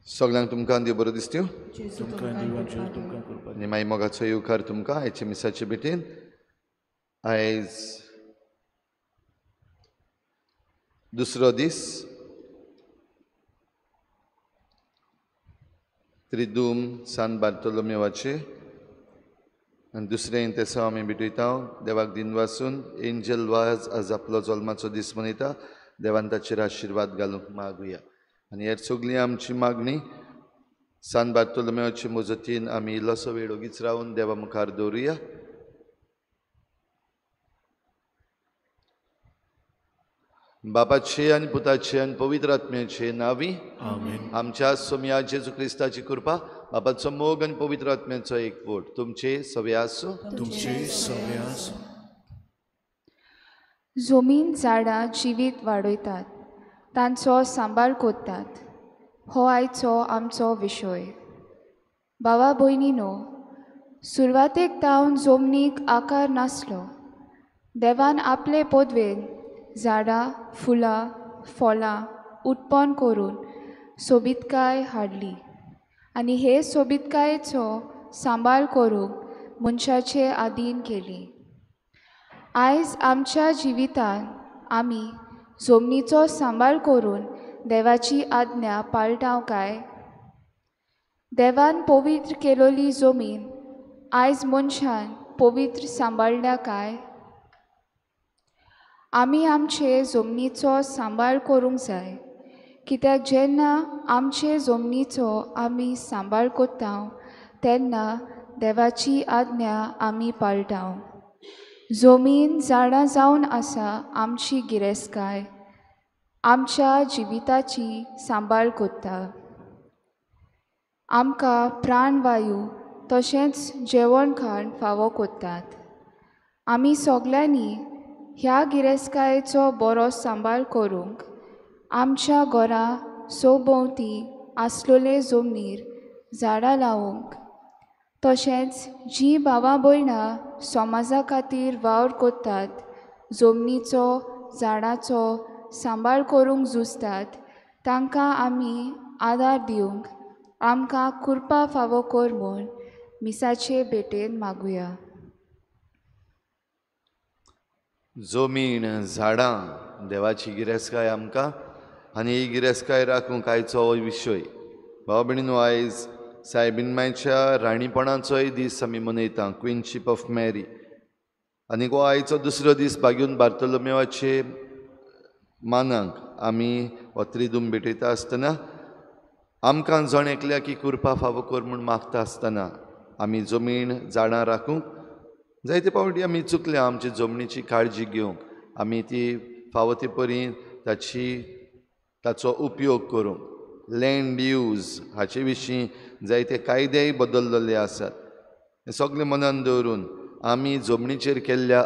सगळ्यांक तुमकां देव बरो दिसत्यो आनी मागीर मोगाचो येवकार तुमकां आयच्या मिसाचे भेटेन. आयज दुसरो दीस, त्रिदूम सान बार्तोलोमेवाचे आनी दुसरें इंतेसांव आमी भेटयता. देवाक दिनवासून एंजल वाज आज आपलो जल्माचो दीस मनयता. देवान ताचेर आशिर्वाद घालूंक मागुया आनी हेर सगळी आमची मागणी सान बार्तोलोमेवाचे मजतीन आमी इल्लोसो वेळ ओगीच रावन देवा मुखार दवरुया. बापाचे आनी पुताचे आनी पवित्र आत्म्याचे नांवी आमेन. आमच्या सोम्या जेजू क्रिस्ताची कृपा, बापाचो मोग आनी पवित्र आत्म्याचो एकवट तुमचे सवे आसूं. तुमचे सवे आसूं. जमीन झाडां जिवीत वाडयतात, तांचो सांबाळ करतात. हो आयचो आमचो विशय. भावा भयणीनो, सुरवातेक तावन जमनीक आकार नासलो. देवान आपले पदवेन झाडां, फुलां, फळां उत्पन्न करून सोबीतकाय हाडली आनी हे सोबीतकायेचो सांबाळ करूंक मनशाचे आदीन केली. आयज आमच्या जिवितांत आमी जमनीचो सांबाळ करून देवाची आज्ञा पाळटाव काय? देवान पवित्र केलोली जमीन आयज मनशान पवित्र सांबाळ्ळ्या काय? आमी आमचे जमनीचो सांबाळ करूंक जाय, कित्याक जेन्ना आमचे जमनीचो आमी सांबाळ करता तेन्ना देवाची आज्ञा आमी पाळटाव. जमीन झाडां जावन आसा आमची गिरेस्तकाय, आमच्या जिविताची सांबाळ करता. आमकां प्राणवायू तशेंच जेवण खाण फावो करतात. आमी सगल्यांनी ह्या गिरेस्तकायेचो बरो सांबाळ करूंक आमच्या घरा सोभोंवती आसलेले जमनीर झाडां लावूंक, तशेंच जी भावा भयणां समाजा खातीर वावर करतात, जमनीचो झाडाचो सांबाळ करूंक झुजतात, तांकां आमी आदार दिवंक आमकां कृपा फावो कर म्हूण मिसाचे भेटेन मागुया. जमीन झाडां देवाची गिरेस्तकाय आमकां आनी ही गिरेस्तकाय राखूंक आयचो हो विशय. भाव भयणीनो, आयज सायबीन मायच्या राणीपणाचोय दीस आमी मनयता, क्विनशीप ऑफ मॅरी. आनी हो आयचो दुसरो दीस बागून बार्तोलोमेवाचे मानाक आमी हो त्रिदूम भेटयता आसतना आमकां जण एकल्याक ही कृपा फावो कर म्हूण मागता आसतना आमी जमीन झाडां राखूंक जायते फावटी आमी चुकल्या. आमची जमनीची काळजी घेवंक आमी ती फावो ती परी ताचो उपयोग करूंक. लँड यूज हाचे विशीं जायते कायदेय बदललेले आसात. हें सगळें मनान दवरून आमी जमनीचेर केल्ल्या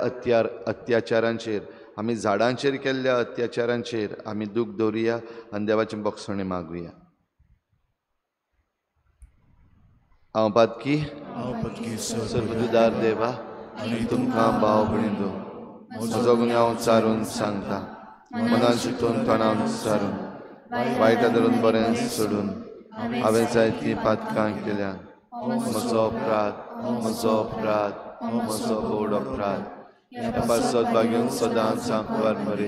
अत्याचारांचेर, आमी झाडांचेर केल्ल्या अत्याचारांचेर आमी दूख दवरुया आनी देवाची बक्षणी मागुया. हांव पातकी सर्वदुदार देवा आनी तुमकां भाव भयणींनो म्हजो गुन्यांव चारून सांगता, मनान चिंतून तणावन सारून वायटा धरून बरें सोडून हांवें जायतीं पातकां केल्यात. म्हजो अपराध, म्हजो अपराध, म्हजो व्हड अपराध. ह्या पासत बागेवन सदांच आंकवार मरे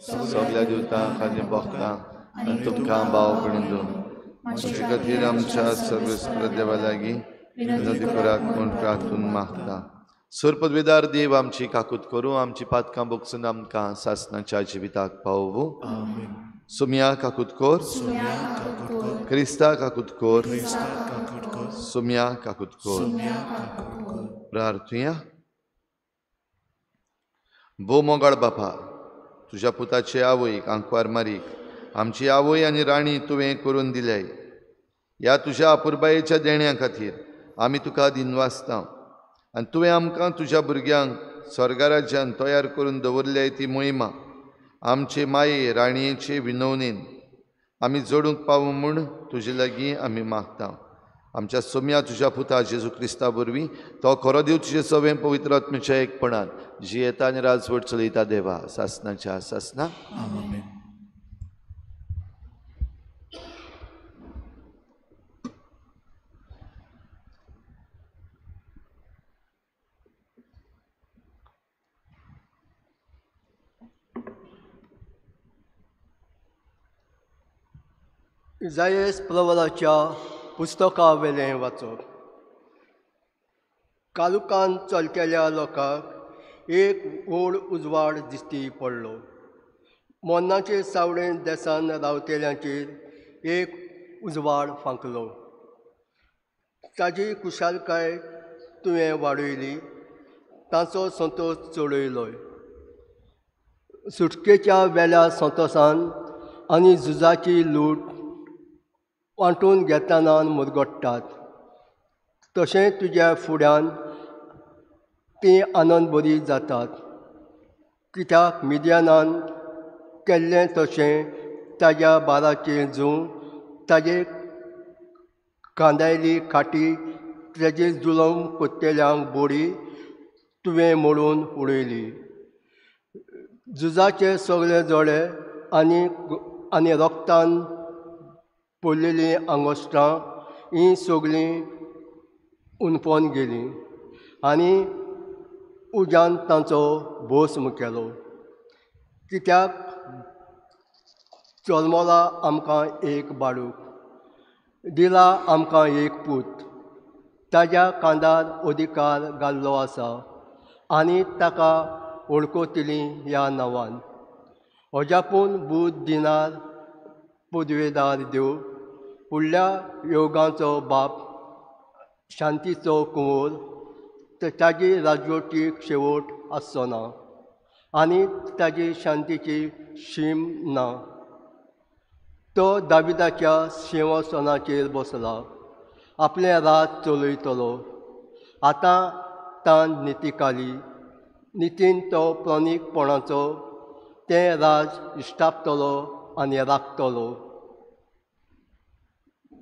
सगल्या दिवतांक आनी भक्तांक आनी तुमकां भाव भयणींनो म्हजे खातीर आमच्या सर्वेस्पर देवा लागीं विनंती करात म्हूण प्रार्थून मागता. सर्पदवेदार देव आमची काकूत करूं, आमची पातकां बोगसून आमकां सासणाच्या जिविताक पावोवं. सोम्या काकूत कोर, क्रिस्ता काकूत कोर, सोम्या काकूत कोर. प्रार्थुया. भोव मोगाळ बापा, तुज्या पुताचे आवयक आंकवार मारीक आमची आवय आनी राणी तुवें करून दिल्याय. ह्या तुज्या अपुरबायेच्या देण्या खातीर आमी तुका दिनवासता आनी तुवें आमकां तुज्या भुरग्यांक स्वर्गराज्यान तयार करून दवरल्याय ती मोहिमा आमचे माये राणयेचे विनवणेन आमी जोडूंक पावूं म्हूण तुजे लागीं आमी मागता. आमच्या सोम्या तुज्या पुता जेजू क्रिस्ता वरवीं तो खरो देव तुजे सवें पवित्र आत्म्याच्या एकपणान जियेता आनी राजवट चलयता देवा सासणाच्या सासना. इजायस प्रवराच्या पुस्तकावेलें वाचप. कालुकान चलकेल्या लोकांक एक व्हड उजवाड दिश्टी पडलो. मोन्नाचे सावळेन देसान रावतेल्यांचेर एक उजवाड फांकलो. ताजी खुशालकाय तुवें वाडयली, ताचो संतोश चडयलो. सुटकेच्या वेल्या संतोसान आनी झुजाची लूट वांटून घेतना मुरगट्टात तशें तुज्या फुड्यान तीं आनंद बरी जातात. कित्याक मिडियानान केल्लें तशें ताज्या बाराचें जूं, ताजे कांदायली खाटी, ताजे जुलम कोत्तेल्यांक बोडी तुवें मोडून उडयली. झुजाचे सगळे जोडे आनी आनी रोगतान पडलेलीं आंगोस्त्रां हीं सगळीं उनपोन गेलीं आनी उज्यान तांचो भोस केलो. कित्याक जल्मला आमकां एक बाळूक, दिला आमकां एक पूत, ताज्या कांदार अधिकार घाल्लो आसा आनी ताका वळखतली ह्या नांवान. अजापून बूद दिनार पदवेदार देव, फुडल्या योगाचो बाप, शांतीचो कुंवर, ताजी राजवटीक शेवट आसचो ना आनी ताजी शांतीची शीम ना. तो दाविदाच्या शिंवासनाचेर बसला, आपलें राज चलयतलो. आतां तान नितीकाली नितीन तो प्रणीकपणाचो तें राज इश्टापतलो आनी राखतलो.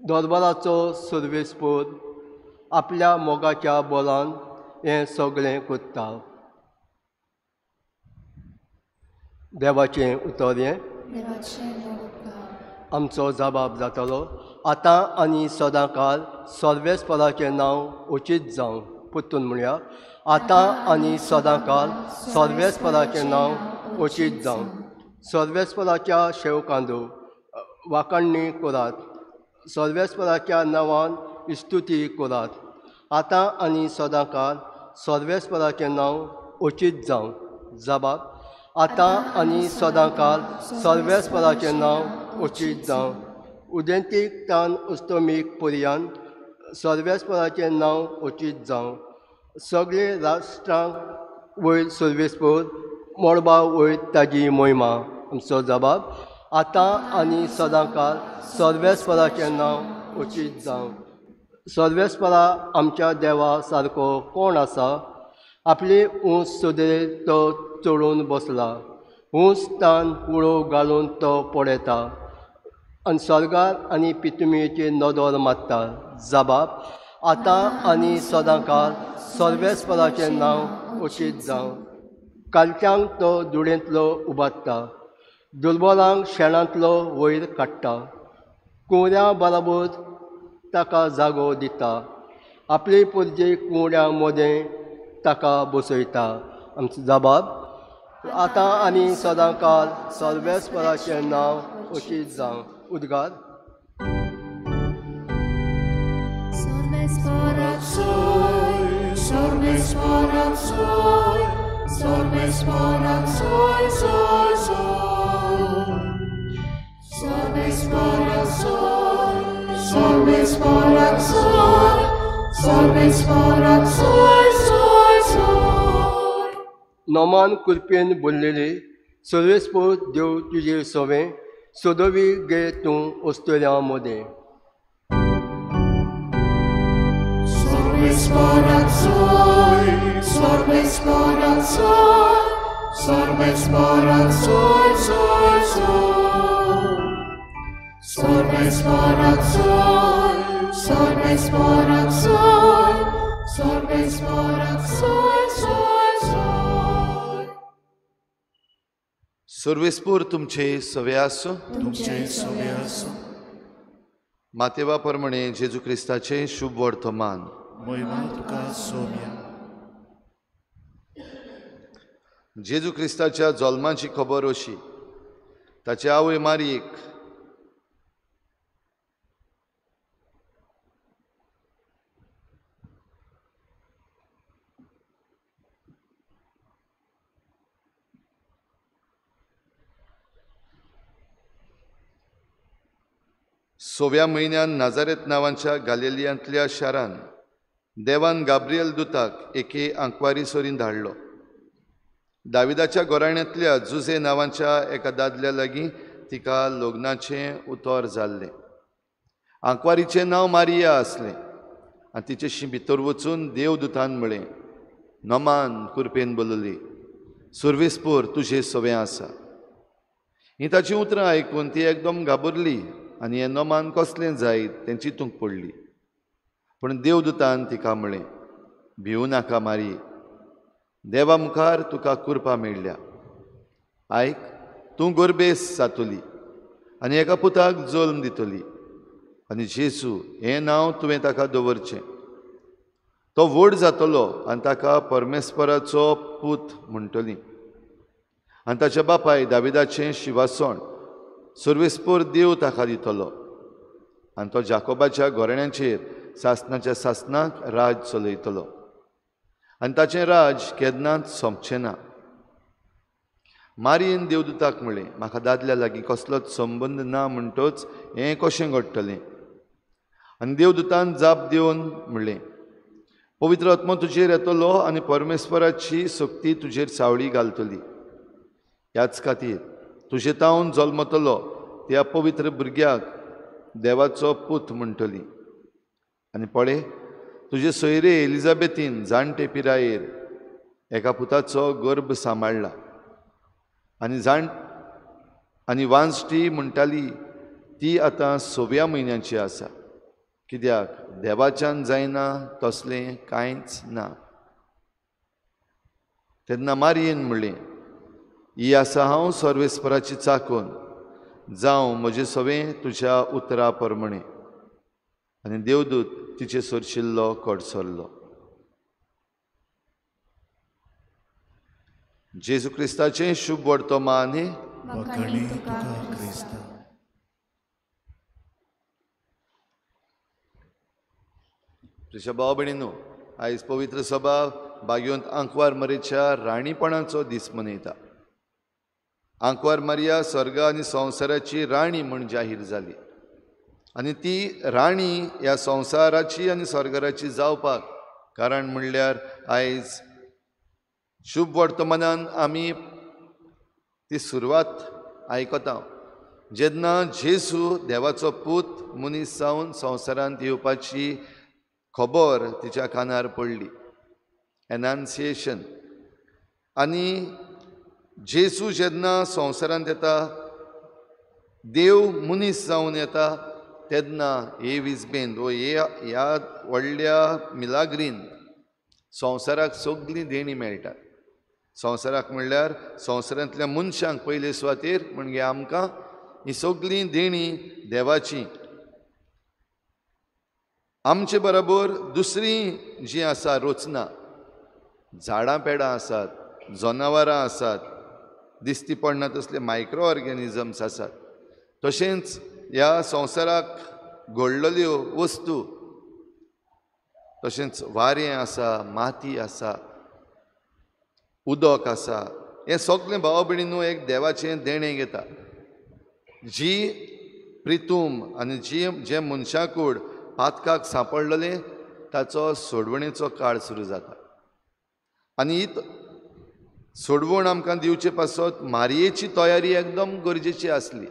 दरबाराचो सर्वेस्पोर आपल्या मोगाच्या बोलान हें सगळें करता. देवाचें उतर हें आमचो जबाब जातलो आतां आनी सदांकाळ सर्वेस्पराचें नांव उचीत जावं. परतून म्हणया, आतां आनी सदांकाळ सर्वेस्पराचें नांव उचीत जावं. सर्वेस्पराच्या शेवकांदो वाखाणणी करात, सर्वेस्पराच्या नांवान स्तुती करात. आतां आनी सदांकाळ सर्वेस्पराचें नांव उचीत जावं. जबाब, आतां आनी सदांकाळ सर्वेस्पराचें नांव उचीत जावं. उदेंतीक तान अस्तमीक पर्यान सर्वेस्पराचें नांव उचीत जावं. सगळे राष्ट्रांक वयर सर्वेस्पर, मळबा वयर ताजी मोहिमा. आमचो जबाब आतां आनी सदांकाळ सर्वेस्पराचें नांव उचीत जावं. सर्वेस्परा आमच्या देवा सारको कोण आसा? आपली ऊंच सदरेर तो चडून बसला, ऊंच तान उडोव घालून तो पळयता आनी स्वर्गार आनी पितुमेचेर नदर मारता. जबाब आतां आनी सदांकाळ सर्वेस्पराचें नांव उचीत जावं. कालच्यांक तो धुळेंतलो उबारता, दुर्बलांक शेणांतलो वयर काडटा, कुंवऱ्यां बराबर ताका जागो दिता, आपले पुरजे कुंवड्यां मदें ताका बसयता. आमचो जबाब आतां आनी सदांकाळ सर्वेस्पराचें नांव उचीत जावं. उद्गार नोमान कुरपेन बोल्लेले सर्वेस्पर देव तुजे सवें सदोवी गे तूं अस्तुऱ्यां मदें. सर्वेस्पर तुमचे सवे आसूं. तुमचे सवे आसूं. मातेवा प्रमाणे जेजू क्रिस्ताचें शुभ वर्तमान. महिमा तुका सोम्या. जेजू क्रिस्ताच्या जल्माची खबर अशी, ताचे आवय मारयेक 6व्या म्हयन्यान नाजारेत नांवाच्या गालिलियांतल्या शारान देवान गाब्रियल दुताक एके आंकवारी सरीन धाडलो. दाविदाच्या घराण्यांतल्या जुजे नांवाच्या एका दादल्या लागीं तिका लग्नाचें उतर जाल्लें. आंकवारीचें नांव मारिया आसलें आनी तिचेशी भितर वचून देवदूतान म्हळें, नमान कुरपेन बोलली, सुर्वेस्पोर तुजें सवें आसा. हीं ताचीं उतरां आयकून ती एकदम घाबरली आनी हें नमान कसलें जायत तें चिंतूंक पडली. पूण देवदूतान तिका म्हळें, भिवू नाका मारी, देवा मुखार तुका कुरपा मेळ्ळ्या. आयक, तूं गोरबेस जातली आनी एका पुताक जल्म दितली आनी जेजू हें नांव तुवें ताका दवरचें. तो व्हड जातलो आनी ताका परमेश्वराचो पूत म्हणटली आनी ताच्या बापाय दाविदाचें शिवासण सर्वेस्पोर देव ताका दितलो आनी तो जाकोबाच्या घराण्यांचेर सासनाच्या सासनाक राज चलयतलो आनी ताचें राज केन्नाच सोंपचें ना. मारियेन देवदूताक म्हळें, म्हाका दादल्या लागीं कसलोच संबंद ना म्हणटच हें कशें घडटलें? आनी देवदूतान जाप दिवन म्हणलें, पवित्र आत्मो तुजेर येतलो आनी परमेश्वराची शक्ती तुजेर सावळी घालतली. ह्याच खातीर तुजे तावन जल्मतलो त्या पवित्र भुरग्याक देवाचो पूत म्हणटली. आनी पळय, तुजे सोयरे एलिजाबेथीन जाणटे पिरायेर एका पुताचो गर्भ सांबाळ्ळा आनी वांजटी म्हणटाली ती आतां 6व्या म्हयन्याची आसा. कित्याक देवाच्यान जायना तसलें कांयच ना. तेन्ना मारियेन म्हणलें, ही आसा हांव सर्वेस्पराची चाकून, जावं म्हजें सवें तुज्या उतरा प्रमाणे. आनी देवदूत तिचे सरशिल्लो कडसरलो. जेजू क्रिस्ताचें शुभ वर्तमान. प्रिय भाव भयणींनो, आयज पवित्र सभा बागयोंत आंकवार मरेच्या राणीपणाचो दीस मनयता. आंकवार मारिया स्वर्ग आनी संवसाराची राणी म्हूण जाहीर जाली आनी ती राणी ह्या संवसाराची आनी स्वर्गाची जावपाक कारण म्हणल्यार आयज शुभ वर्तमानान आमी ती सुरवात आयकता. जेन्ना जेजू देवाचो पूत मनीस जावन संवसारांत येवपाची खबर तिच्या कानार पडली, एनान्सिएशन. आनी जेजू जेन्ना संवसारांत येता, देव मनीस जावन येता, तेन्ना हे विजबेन वो ह्या व्हडल्या मिलाग्रीन संवसाराक सगळीं देणीं मेळटात. संवसाराक म्हणल्यार संवसारांतल्या मनशांक पयले सुवातेर म्हणजे आमकां ही सगळीं देणीं देवाची. आमचे बरोबर दुसरी जी आसा रचना, झाडां पेडां आसात, जनावरां आसात, दिसती पडना तसले मायक्रो ऑर्गेनिजम्स आसात, तशेंच ह्या संवसाराक घडलेल्यो वस्तू, तशेंच वारें आसा, माती आसा, उदक आसा, हें सगळें भाव भयणींनो एक देवाचें देणें घेता. जी प्रितूम आनी जी जे मनशाकूड पातकाक सांपडलेलें ताचो सोडवणेचो काळ सुरू जाता. आनी ही सोडवण आमकां दिवचे पासत मारयेची तयारी एकदम गरजेची आसली.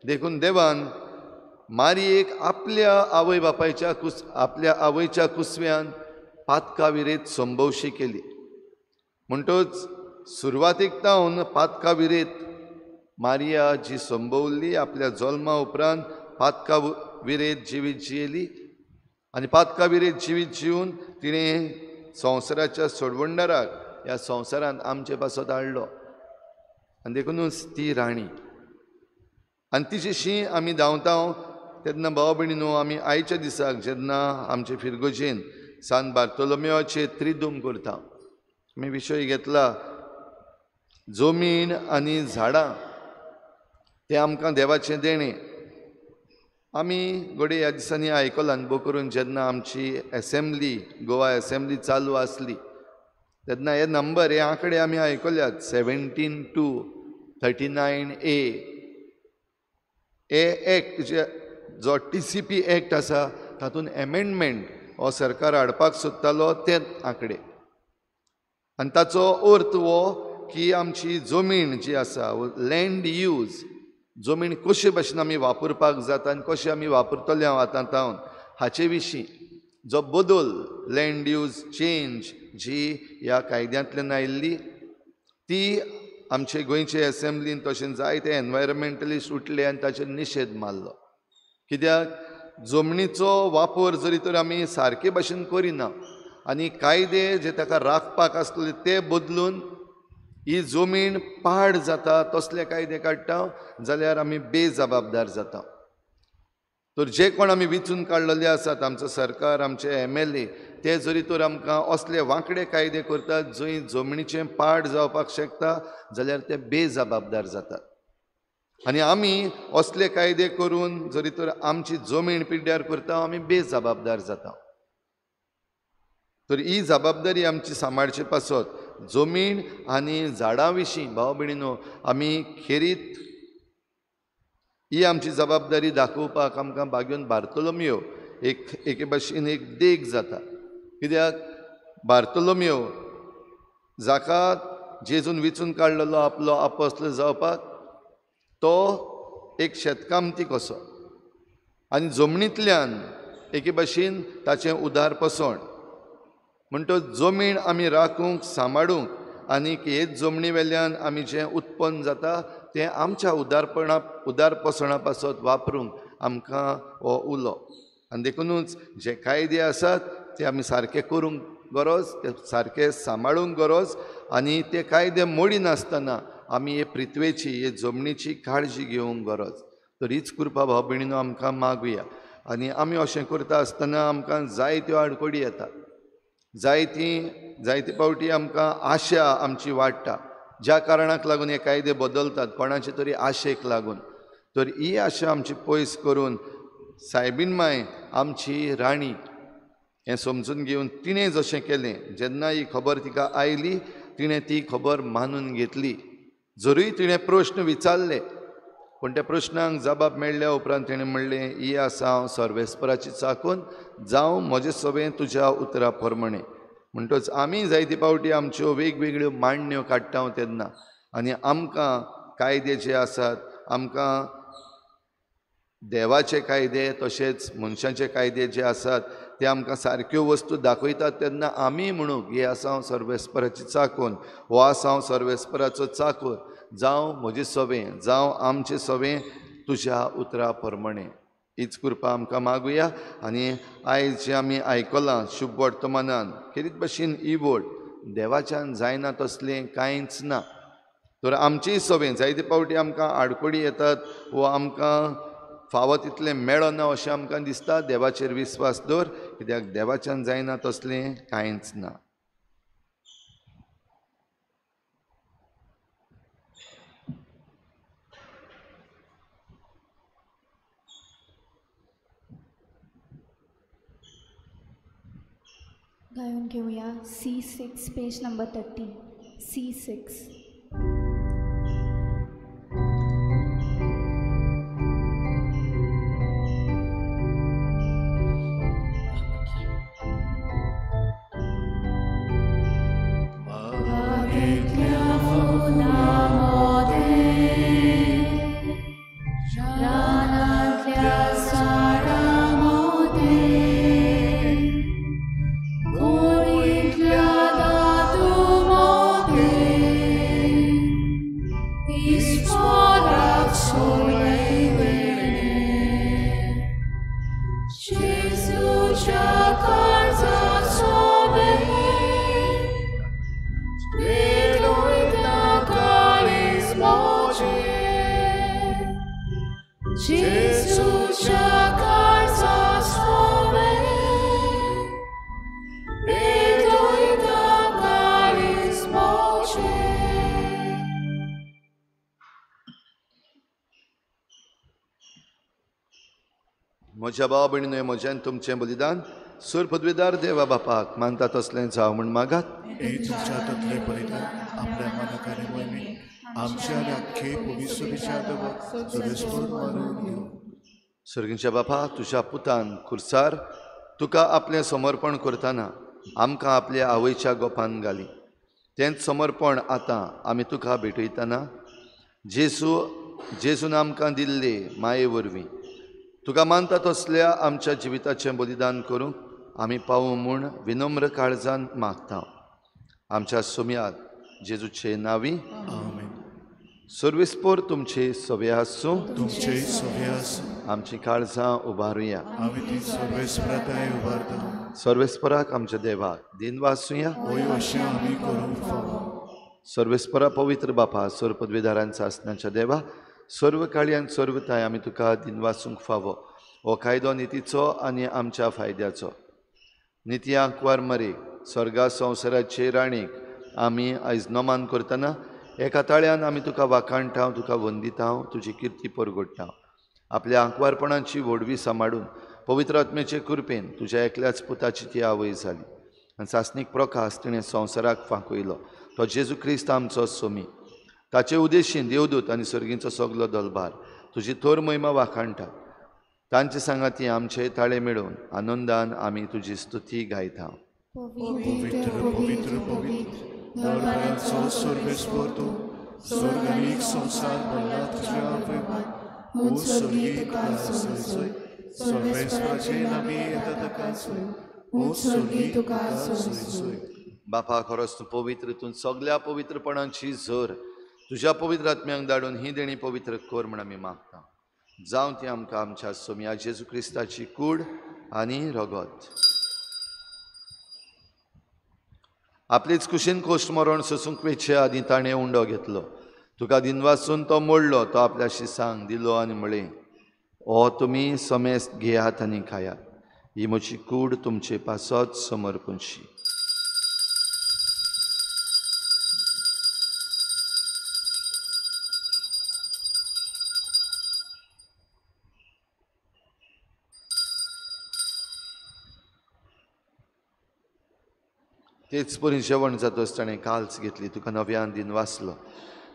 देखून देवान मारयेक आपल्या आवय बापायच्या आपल्या आवयच्या कुसव्यान पातका विरेत संभवशी केली. म्हणटच सुरवातीक तावन पातका विरेत मारिया जी संभवली आपल्या जल्मा उपरांत पातका विरेत जिवीत जियेली आनी पातका विरेत जिवीत जिवन तिणें संवसाराच्या सोडवणदाराक ह्या संवसारांत आमचे पासत हाडलो. आनी देखुनूच ती राणी. आनी तिचेशी आमी धांवता तेन्ना भाव भयणीनो आमी आयच्या दिसाक जेन्ना आमचे फिरगोजेन सान बार्तोलोमेवाचे त्रिदूम करता, आमी विशय घेतला जमीन आनी झाडां, ते आमकां देवाचें देणें. आमी घडये ह्या दिसांनी आयकलां भोव करून जेन्ना आमची एसेंब्ली गोवा एसेंब्ली चालू आसली तेन्ना हे नंबर हे आंकडे आमी आयकल्यात, 17(2), 39A. हे एक्ट जे जो TCP act आसा तातूंत एमेंडमेंट हो सरकार हाडपाक सोदतालो ते आंकडे. आनी ताचो अर्थ हो की आमची जमीन जी आसा, लँड यूज, जमीन कशे भाशेन आमी वापरपाक जाता आनी कशें आमी वापरतले हांव आतां तावन हाचे विशीं जो बदल लँड यूज चेंज जी ह्या कायद्यांतल्यान आयिल्ली ती आमचे गोंयचे एसेंब्लीन तशें जायते एनवायरमेंटलिस्ट उठले आनी ताचेर निशेध मारलो. कित्याक जमनीचो वापर जरी तर आमी सारके भाशेन करिना आनी कायदे जे ताका राखपाक आसले ते बदलून ही जमीन पाड जाता तसले कायदे काडटा जाल्यार आमी बेजबाबदार जाता. तर जे कोण आमी विचून काडलेले आसात आमचो सरकार, आमचे MLA, ते जरी तर आमकां असले वांकडे कायदे करतात जंय जमनीचें पाड जावपाक शकता जाल्यार ते बेजबाबदार जातात. आनी आमी असले कायदे करून जरी तर आमची जमीन पिड्ड्यार करता आमी बेजबाबदार जाता. तर ही जबाबदारी आमची सांबाळचे पासत जमीन आनी झाडां विशीं भाव भयणीनो आमी खेरीत ही आमची जबाबदारी दाखोवपाक आमकां बागेवन बार्तोलोमियो एक एके भाशेन एक देख जाता. कित्याक बार्तोलोमियो जाका जेजून विचून काडलेलो आपलो आपोस्ल जावपाक, तो एक शेतकामती कसो आनी जमनींतल्यान एके भाशेन ताचें उदार पसण. म्हणटच जमीन आमी राखूंक सांबाळूंक आनी हेच जमनी वेल्यान आमी जें उत्पन्न जाता तें आमच्या उदारपसणा पासत वापरूंक आमकां हो उलो. आनी देखुनूच जे कायदे आसात ते आमी सारके करूंक गरज, ते सारके सांबाळूंक गरज आनी ते कायदे मोडिनासतना आमी हे पृथ्वेची, हे जमनीची काळजी घेवंक गरज. तर हीच कृपा भाव भयणीनो आमकां मागुया. आनी आमी अशें करता आसतना आमकां जायत्यो आडखळी येता, जायते फावटी आमकां आशा आमची वाडटा ज्या कारणाक लागून हे कायदे बदलतात कोणाचे तरी आशेक लागून. तर ही आशा आमची पयस करून सायबीन माय आमची राणी हें समजून घेवन तिणें जशें केलें, जेन्ना ही खबर तिका आयली तिणें ती खबर मानून घेतली. जरूय तिणें प्रश्न विचारले पूण त्या प्रश्नांक जबाब मेळ्ळ्या उपरांत तिणें म्हणलें, ही आसा हांव सर्वेस्पराची चाकून, जावं म्हजें सगळें तुज्या उतरा प्रमाणें. म्हणटच आमी जायते फावटी आमच्यो वेगवेगळ्यो मांडण्यो काडटा तेन्ना आनी आमकां कायदे जे आसात आमकां देवाचे कायदे तशेंच मनशाचे कायदे जे आसात ते आमकां सारक्यो वस्तू दाखयतात तेन्ना आमी म्हणूंक हे आसा हांव सर्वेस्पराची चाकून, हो आसा हांव सर्वेस्पराचो चाकूर, जावं म्हजें सवें, जावं आमचें सवें तुज्या उतरा प्रमाणें. हीच कृपा आमकां मागुया. आनी आयज जें आमी आयकलां शुभ वर्तमानान खेरीत भशेन ही वोट देवाच्यान जायना तसलें कांयच ना. तर आमचीय सवें जायते फावटी आमकां आडखळी येतात वो आमकां फावो तितलें मेळना अशें आमकां दिसता. देवाचेर विस्वास दवर, कित्याक देवाच्यान जायना तसलें कांयच ना. गायन घेऊया C6 page number 30 C6. म्हज्या भाव भयणीनो, म्हज्यान तुमचें बलिदान सूर पदवीदार देवा बापाक मानता तसलें जावं म्हूण मागात. तुमच्या हातांतलें बलिदान आपल्या मनाक आनी मोहिमेक आमच्या आनी आख्खे पवित्र देवाक सर्वेस्पर मानून घेवं. सर्गीच्या बापा, तुज्या पुतान खुर्सार तुका आपलें समर्पण करतना आमकां आपल्या आवयच्या गोपान घाली. तेंच समर्पण आतां आमी तुका भेटयतना जेजून आमकां दिल्ले माये वरवीं तुका मानता तसल्या आमच्या जिविताचें बलिदान करूंक आमी पावूं म्हूण विनम्र काळजान मागता. आमच्या सोम्यात जेजूचे नांवी आमेन. सर्वेस्पर तुमचे सवे आसूं, तुमचे सवे आसूं. आमची काळजां उबारुया, आमी ती सर्वेस्पराताय उबारता. सर्वेस्पराक आमच्या देवाक दिनवासुया, होय अशें आमी करूंक फावो. सर्वेस्परा पवित्र बापा, सर्व पदवीधारांचा आसनाच्या देवा, सर्व काळी आनी सर्वताय आमी तुका दिनवासूंक फावो. हो कायदो नितीचो आनी आमच्या फायद्याचो. निती आंकवार मरे स्वर्गा संवसाराचे राणीक आमी आयज नमान करतना एका ताळ्यान आमी तुका वाखाणटा, तुका वंदिता, तुजी किर्ती परगडटा. आपल्या आंकवारपणाची व्हडवी सांबाळून पवित्र आत्म्याचे कृपेन तुज्या एकल्याच पुताची ती आवय जाली आनी सासणीक प्रकाश तिणें संवसाराक फांकयलो. तो जेजू क्रिस्त आमचो सोमी. ताचे उदेशीन देवदूत आनी सर्गींचो सगलो दलभार तुजी थोर महिमा वाखाणटा. तांचे सांगाती आमचे ताळे मेळोवन आनंदान आमी तुजी स्तुती गायता. पवित्र पवित्र पवित्र दरबाराचो सर्वेस्पर तूं, स्वर्ग आनी संवसार भरला तुज्या वैभवान. ओ स्वर्गी तुका सोय सोय, सर्वेस्पराचे नांवी येता ताका सोय. ओ स्वर्गी तुका सोय सोय. बापा, खरोच तूं पवित्र, तूं सगल्या पवित्रपणाची झर. तुज्या पवित्र आत्म्यांक धाडून ही देणी पवित्र कर म्हूण आमी मागता. जावं ती आमकां आमच्या सोम्या जेजू क्रिस्ताची कूड आनी रगत. आपलेच कुशीन कोश्ट मरण सोसूंक वेचे आदीं ताणें उंडो घेतलो. तुका दिनवासून तो मोडलो, तो आपल्या शिसांक दिलो आनी म्हळें, हो तुमी समेस्त घेयात आनी खायात, ही म्हजी कूड तुमचे पासत समर्पणशी. तेच परी जेवण जातच ताणें काल्स घेतली, तुका नव्यान दिन वाचलो,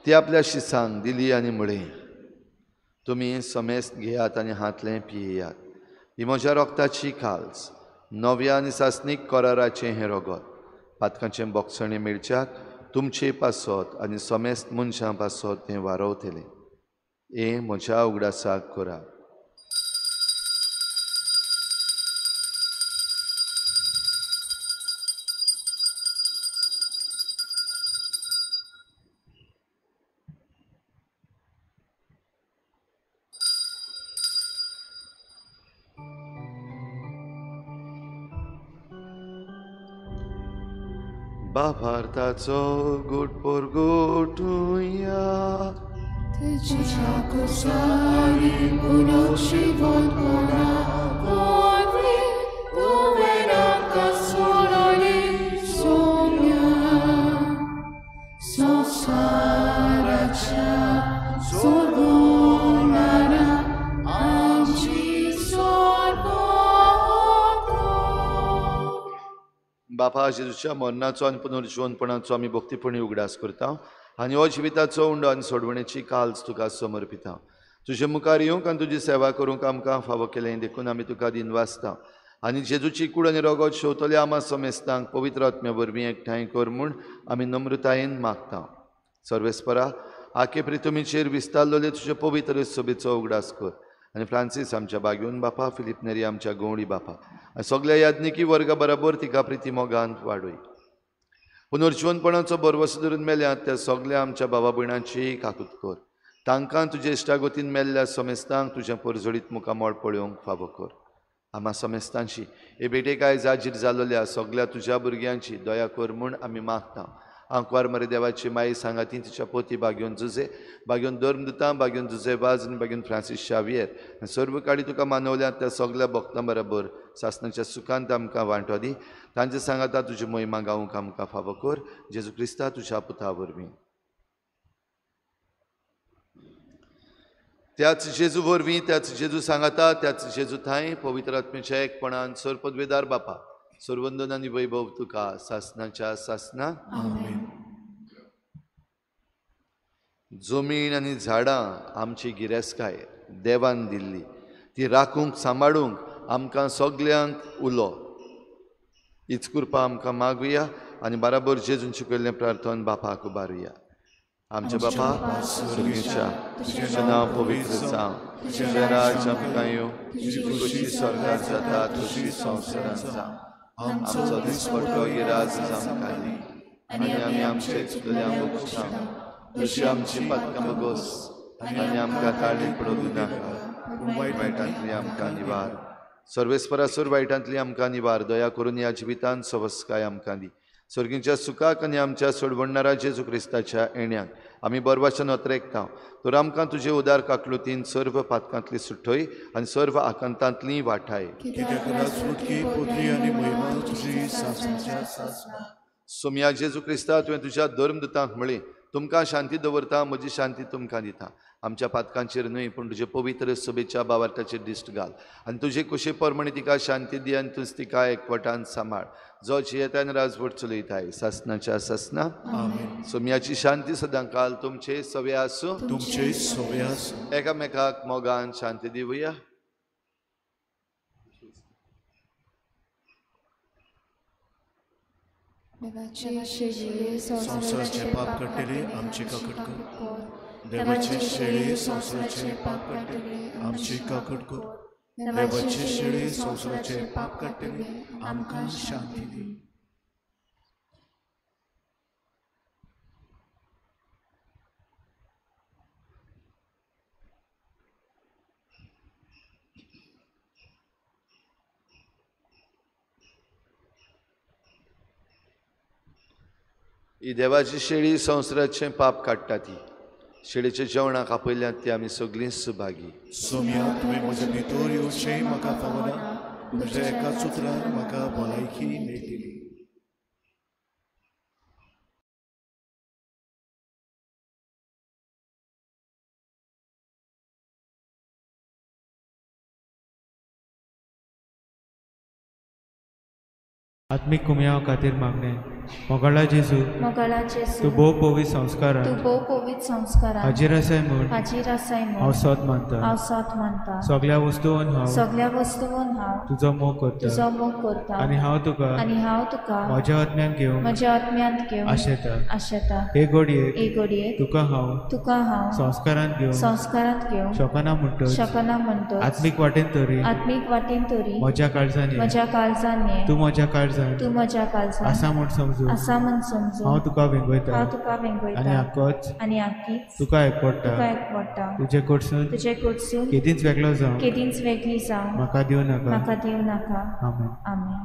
ती आपल्या शिसांक दिली आनी म्हळें, तुमी समेस्त घेयात आनी हातलें पियेयात, ही म्हज्या रोगताची काल्स, नव्या आनी सासणीक कराराचें हें रगत, पातकांचें बोगसणें मेळच्याक तुमचे पासत आनी समेस्त मनशां पासत तें वारवतलें. हें म्हज्या उगडासाक करा. बाबार्थाचो गुट पोरगोटुया तुझ्या कुसारी पुनर्जीवनपणा वरवीं तुवें आमकां सोडयली सोम्या संवसाराच्या सोडवणारा आमची सोडवण. बापा जेजूच्या मरणाचो आनी पुनर्जीवनपणाचो आमी भक्तीपणी उगडास करता आनी हो जिविताचो उंडो आनी सोडवणेची काल्स तुका समर्पिता. तुजे मुखार येवंक आनी तुजी सेवा करूंक आमकां फावो केलें देखून आमी तुका दिनवासता आनी जेजूची कूड आनी रोगोत शेवतले आमा समेस्तांक पवित्र आत्म्या वरवीं एकठांय कर म्हूण आमी नम्रतायेन मागता. सर्वेस्परा आखे प्रितुमीचेर विस्तारलेले तुजे पवित्र सभेचो उगडास कर आनी फ्रांसीस आमच्या बागेवन बापा, फिलीप नेरी आमच्या गवळी बापा आनी सगल्या याज्ञिकी वर्गा बराबर तिका प्रिती मोगान वाडय. पुनर्जीवनपणाचो भरवसो धरून मेल्यात त्या सगल्या आमच्या बाबा भयणांची काकूत कर. तांकां तुजे इश्टागतीन मेल्ल्या समेस्तांक तुजें परजळीत मुखामळ पळोवंक फावो कर. आमा समेस्तांची हे भेटेक आयज हाजीर जाल्ल्या सगल्या तुज्या भुरग्यांची दया कर म्हूण आमी मागता. आंकवार मरे देवाची माई सांगाती तिच्या पोती बागेवन जुजे, बागेवन धर्मदुतां, बागेवन जुजे वाज आनी बागेवन फ्रांसीस शावियर आनी सर्व काळी तुका मानवल्यात त्या सगल्या भक्तां बराबर सासणाच्या सुखांत आमकां वांटो दी. तांचे सांगाता तुजी महिमा गावंक आमकां फावो कर. जेजू क्रिस्ता तुज्या पुता वरवीं. त्याच जेजू वरवीं, त्याच जेजू सांगाता, त्याच जेजू थांय पवित्र आत्म्याच्या एकपणान सर पदवेदार बापा सर्वंदन आनी वैभव तुका सासनाच्या सासना. आमेन. जमीन आनी झाडां आमची गिरेस्तकाय देवान दिल्ली, ती राखूंक सांबाळूंक आमकां सगल्यांक उलो. हीच कृपा आमकां मागुया आनी बराबर जेजून शिकयल्लें प्रार्थन बापाक उबारुया. आमच्या बापा स्वर्गीच्या, तुजें नांव पवित्र जावं, तुजें राज्य आमकां येवं, तुजी खुशी स्वर्गांत जाता तशी संवसारांत जावं. आमचो दिसपट्टो गिराज आमकां दी आनी आमी आमचे चुकल्यांक बक्षता तशी आमची पातकां बगोस आनी आमकां काळी पडूं दिनाका, पूण वायटांतली आमकां निवार. सर्वेस्परासर वायटांतली आमकां निवार. दया करून ह्या जिवितांत सवस्काय आमकां दी. स्वर्गीच्या सुखाक आनी आमच्या सोडवणणारा जेजू क्रिस्ताच्या येण्याक आमी बरवाच्या नोत्रेकता. तर आमकां तुजे उदार काकलुतीन सर्व पातकांतली सुटय आनी सर्व आकांतांतली वाठाय. सोमया जेजू क्रिस्ता, तुवें तुज्या धर्मदुतांक म्हळें, तुमकां शांती दवरता, म्हजी शांती तुमकां दिता. आमच्या पातकांचेर न्हय पूण तुजे पवित्र सभेच्या बावार्थाचेर दिश्ट घाल आनी तुजे कुशे प्रमाणे तिका शांती दी आनी तूंच तिका एकवटान सांबाळ, जो जियेता आनी राजवट चलयताय सासनाच्या सासना. सोमयाची शांती सदांकाल तुमचे सवे आसूं. तुमचे सवे आसूं. एकामेकाक मोगान शांती दिवया. संवसाराचे पाप काडटले आमचे काकड कर. देवाचे शेळे संवसाराचे पाप काडटले आमचे काकड कर. देवाचे शेळे संवसाराचे पाप काडटले आमकां शांती दी. ही देवाची शेळी संवसाराचें पाप काडटा. ती शेळीच्या जेवणाक आपयल्यात ती आमी सगळीं सुभागी. सोम्या, तुवें म्हज्या भितर येवचें म्हाका फावना, तुज्या एका सुत्रान म्हाका भलायकी मेळटली. आत्मीक कुमयाव खातीर मागणें. मोगाळा जेजू, मोगाळा जेजू, तूं भोव पवित्र संस्कारान, तूं भोव पवित्र संस्कारान हाजीर आसाय म्हूण, हाजीर आसाय म्हूण हांव सत मानता, हांव सत मानता. सगळ्या वस्तून हांव, सगळ्या वस्तून हांव तुजो मोग करता, तुजो मोग करता. आनी हांव तुका, आनी हांव तुका म्हज्या आत्म्यान घेवन, म्हज्या आत्म्यांत घेवन आशेता, आशेता. हे घडयेक, हे घडयेक तुका हांव, तुका हांव संस्कारांत घेवन, संस्कारांत घेवन शकना म्हणटच, शकना म्हणटच आत्मीक वाटेन तरी, आत्मीक वाटेन तरी म्हज्या काळजान, म्हज्या काळजान ये, तूं म्हज्या काळजान, तूं म्हज्या काळजान आसा म्हूण समजून, आसा म्हूण समजून हांव तुका वेंगयता, हांव तुका वेंगयता. आनी आकोच, आनी आकीच तुका एकवडटा, तुका एकवडटा. तुजे कडसून, तुजे कडसून केदींच वेगळो जावं, केदींच वेगळी जावं म्हाका दिवं नाका, म्हाका दिवं नाका. आमेन. आमेन.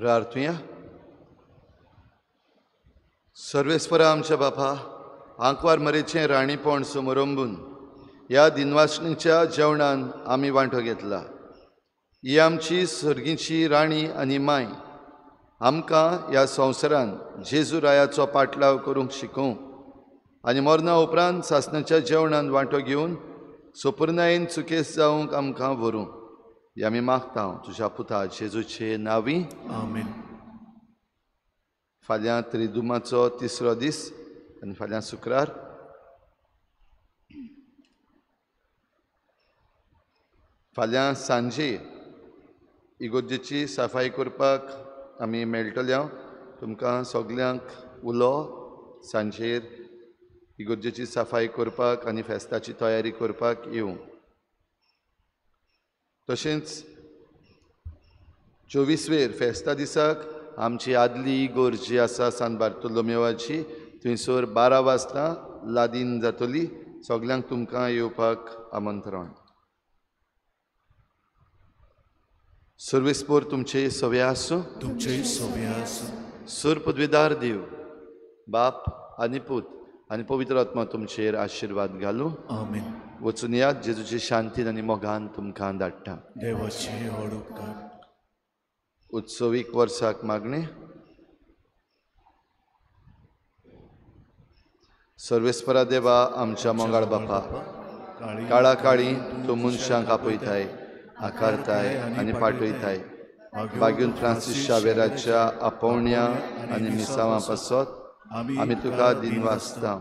प्रार्थुया. सर्वेस्परा आमच्या बापा, आंकवार मरेचें राणीपण समरंबून ह्या दिनवासणीच्या जेवणान आमी वांटो घेतला. ही आमची सर्गीची राणी आनी माय आमकां ह्या संवसारान जेजू रायाचो पाटलाव करूंक शिकोवं आनी मरणा उपरांत सासणाच्या जेवणान वांटो घेवन सोपुर्णायेन चुकेस जावंक आमकां व्हरूं. हे आमी मागता तुज्या पुता जेजूचे नांवी. आमेन. फाल्यां त्रिदुमाचो तिसरो दीस आनी फाल्यां शुक्रार. फाल्यां सांजे इगोर्जेची सफाई करपाक आमी मेळटले. तुमकां सगल्यांक उलो सांजेर इगोर्जेची सफाई करपाक आनी फेस्ताची तयारी करपाक येवं. तशेंच 24 वेर फेस्ता दिसाक आमची आदली इगोर्ज जी आसा सान बार्तोलोमेवाची थंयसर 12 वाजता लादीन जातली. सगल्यांक तुमकां येवपाक आमंत्रण. सर्वेस्पोर तुमचे सवे आसूं, तुमचे सवे आसूं. सुर पदवीदार देव बाप आनी पूत आनी पवित्र आत्मा तुमचेर आशिर्वाद घालूं. आमेन. वचून यात जेजूचे शांतीन आनी मोगान तुमकां धाडटा. देवाचे व्हड उपकार. उत्सवीक वर्साक मागणें. सर्वेस्परा देवा आमच्या मोगाळ बापा, काळा काळी तूं मनशांक आपयताय, आकारताय आनी पाठयताय. बागून फ्रांसीस शावेराच्या आपोवण्या आनी मिसांवां पासत आमी तुका दिनवासता.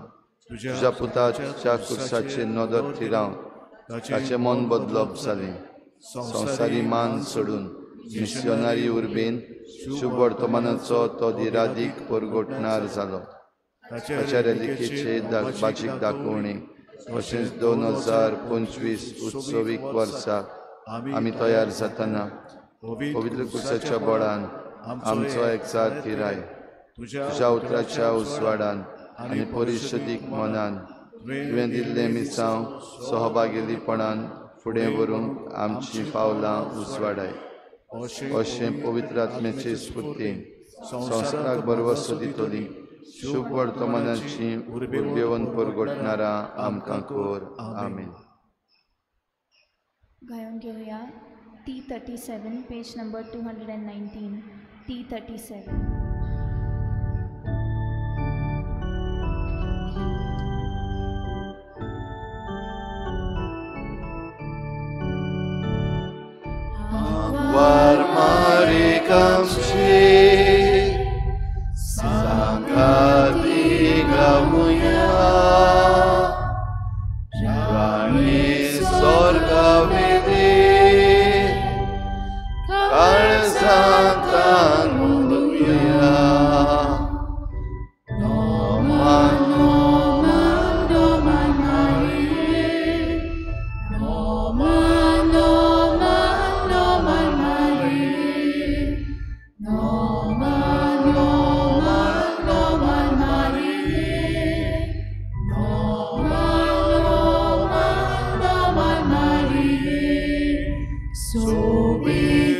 तुज्या पुताच्या कुर्साचेर नदर थिरावन ताचें मन बदलप जालें. संवसारी मान सोडून मिशनरी उर्बेन शुभ वर्तमानाचो तो दिरादीक परगोटणार जालो. ताच्या रेलिकेचे बाजीक दाखोवणी तशेंच 2025 उत्सवीक वर्सा आमी तयार जातना पवित्र कुसाच्या बळान आमचो एकचार थिराय. तुज्या उतराच्या उजवाडान आनी परिशदीक मनान तुवें दिल्लें मिसांव सहभागेलीपणान फुडें व्हरूंक आमचीं पावलां उजवाडाय. अशें पवित्र आत्म्याचे स्फुर्तीन संवसाराक भरवसो दितली शुभ वर्तमानाची उर्बेवन परगटणारा आमकां कर. आमेन. गायन घेवया T37, page number 219. T37. वार मारिकामची सांगाती गावया राणी स्वर्गावेली काळजांतान उलोवया. नोमा नोमा नोमा मारिये नोमा नोमा नोमा मारिये नोमा नोमा नोमा मारिये नोमा नोमा नोमा मारिये. सोबीत